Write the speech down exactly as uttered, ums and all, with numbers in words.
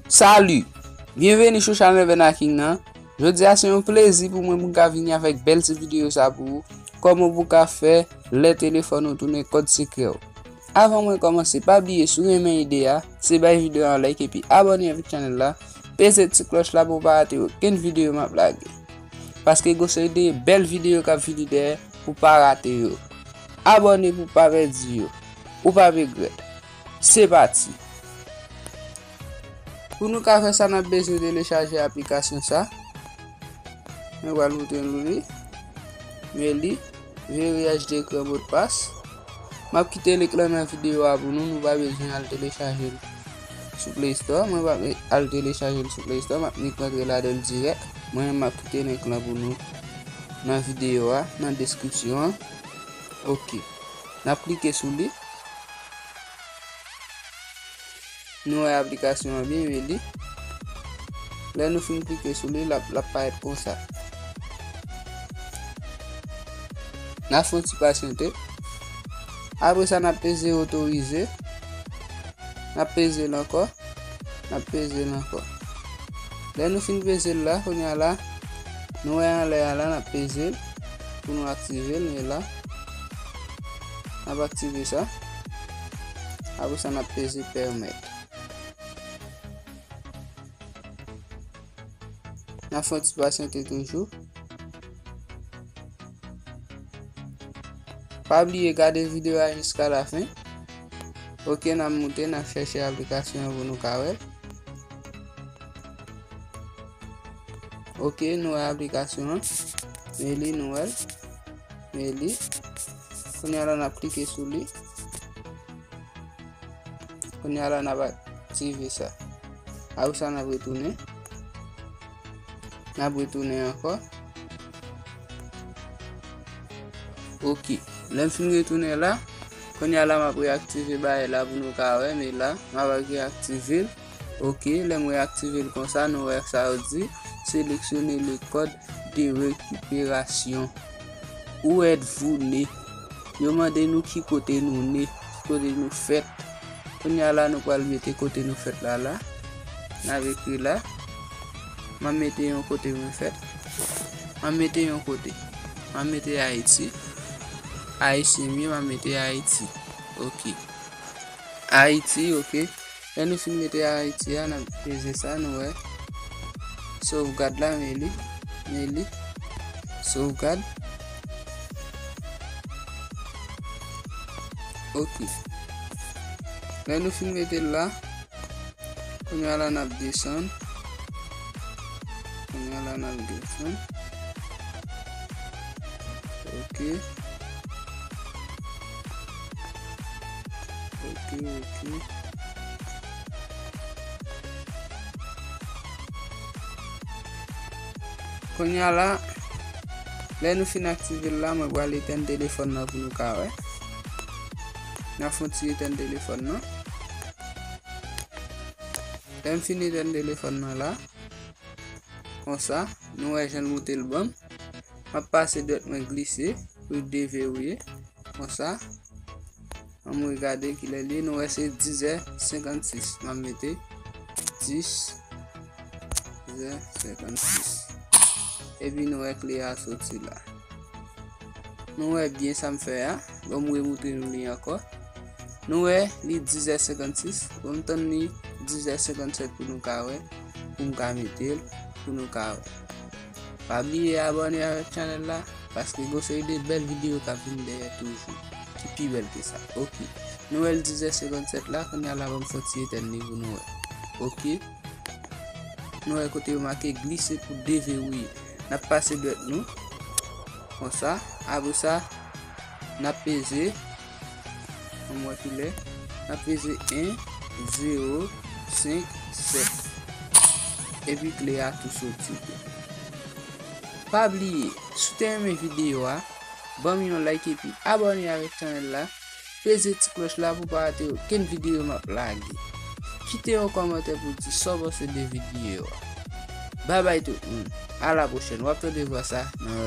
Salut! Byenveni sou chanèl Bena King nan. Jodi a se yon plezi pou mwen pou m ka vini avèk bèl ti videyo sa pou ou. Kòman pou w ka fè lè telefòn ou tounen kòd sekrè w. Avan mwen kòmanse, pa bliye si w renmen ide a, se bay videyo a yon like epi abòne avèk chanèl la. Peze ti klòch la pou w pa rate okenn videyo m ap lage. Paske gon seri de bèl videyo k ap vini dèyè pou w pa rate yo. Abòne pou w pa pèdi yo. Ou p ap regrèt. Se pati. Pou nou ka fè sa, n ap bezwen telechaje aplikasyon sa. Mwen pral montre nou li. Men li, veriyaj dekran modpas. M ap kite link lan nan videyo a pou nou, nou pa bezwen al telechaje l sou Play Store. Mwen p ap al telechaje l sou Play Store, m ap nik rantre ladan l dirèk. Mwen, m ap kite link lan pou nou nan videyo a, nan deskripsyon an. Ok. N ap klike sou li. Nou wè aplikasyon an byen, men li. Lè nou fin klike sou li, l ap, l ap parèt konsa. N ap fè yon ti pasyante. Apre sa, n ap peze otorize. N ap peze l ankò. N ap peze l ankò. Lè nou fin peze l la, kounye a la, nou wè anlè a la, n ap peze l pou nou aktive l, men la, n ap aktive sa. Apre sa, n ap peze pèmèt. N ap fè yon ti pasyante toujou. Pa bliye gade videyo a jiska lafen. Ok, n ap moute, n ap chèche aplikasyon an pou nou ka wè l. Ok, nou wè aplikasyon an. Men li, nou wè l. Men li. Kounye a la, n ap klike sou li. Kounye a la, n ap aktive sa. Apre sa, n ap retounen. N ap retounen ankò. Ok. Lè m fin retounen la, kounye a la, m ap reaktive bagay la pou nou ka wè, men la, m ap reaktive l. Ok, lè m reaktive l konsa, nou wè sa yo di, sélectionnez le code de récupération. Où êtes-vous né? Yo mande nou ki kote nou ne, ki kote nou fèt. Kounye a la, nou pral mete kote nou fèt la, la. N ap ekri la. M ap mete yon kote mwen fèt. M ap mete yon kote. M ap mete Ayiti. Ayisyen m ye, m ap mete Ayiti. Ok. Ayiti, ok. Lè nou fin mete Ayiti a, n ap peze sa, nou wè. Sovgad la, men li. Men li. Sovgad. Ok. Lè nou fin mete l la, kounye a la n ap desann. Kounye a la n ap desann. Ok. Ok, ok. Kounye a la, lè nou fin aktive l la, mwen pral etèn telefòn nan pou nou ka wè. N ap fè yon ti etèn telefòn nan. Lè m fin etèn telefòn nan la, konsa, nou wè jan l moute l ban m. M ap pase dwèt mwen glise pou l deverouye. Konsa, ann mwen gade kilè l ye. Nou wè se dizè senkannsis. M ap mete dis zè senkannsis. Epi nou wè kle a soti la. Nou wè byen sa m fè a. Ban m remoutre nou li ankò. Nou wè li dizè senkannsis. Ban m tann li dizè senkannsèt pou nou ka wè. Pou m ka mete l. Pou nou ka wè. Pa bliye abòne avèk chanèl la. Paske gon seri de bèl videyo k ap vin dèyè toujou. Ki pi bèl ke sa. Ok. Nou wè l dizè senkannsèt la. Kounye a la ban m fè yon ti etèn li pou nou wè. Ok. Nou wè kote yo make glise pou deverouye. N ap pase dwèt nou. Konsa. Apre sa, n ap peze. Ann wè kilè. N ap peze en, zewo, senk, sèt. Epi kle a tou soti. Pa bliye, si w te renmen videyo a, ban m yon like epi abòne avèk chanèl la. Peze ti klòch la pou w pa rate okenn videyo m ap lage. Kite yon kòmantè pou w di sa w panse de videyo a. Babay tout moun. A la pwochèn. W ap tande vwa sa nan